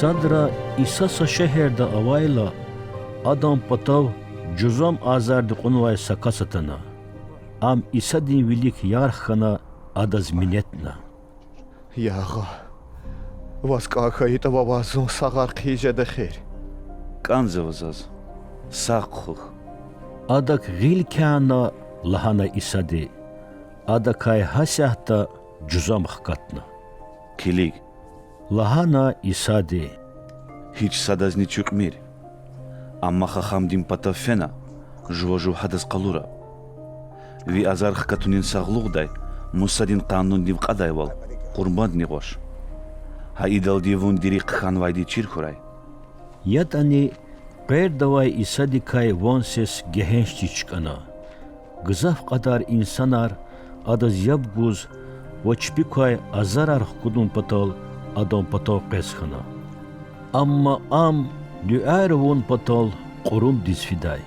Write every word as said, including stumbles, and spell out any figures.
Садра Иса са шегьерда авайла, Адан патав жузам азарди кьунвай са кас атана. Ам Исадин вилик ярх хьана, Адаз минетна: Я Агъа, Ваз кӀан хьайитӀа, Вавай зун сагъар хъийиз жеда эхир. КӀанзава Заз, сагъ хъхьухь. Адак гъил кяна,– лагьана Исади. Адакай гьасятда жузам хкатна. Килиг,– лагьана Исади,– гьич садазни чуькьмир. Амма хахамдин патав фена, жува жув гьадаз къалура. Ви азар хкатунин сагълугъдай Мусадин Къанундив кьадайвал къурбандни гъваш. Гьа идалди вун дири хъхьанвайди чир хьурай. ЯтӀани къвердавай Исадикай ван сес гегьеншдиз чкӀана. Гзаф кьадар инсанар Адаз яб гуз ва чпик квай азарар хкудун патал Адан патав къвез хьана. Амма Ам дуьаяр авун патал кьурумдиз фидай.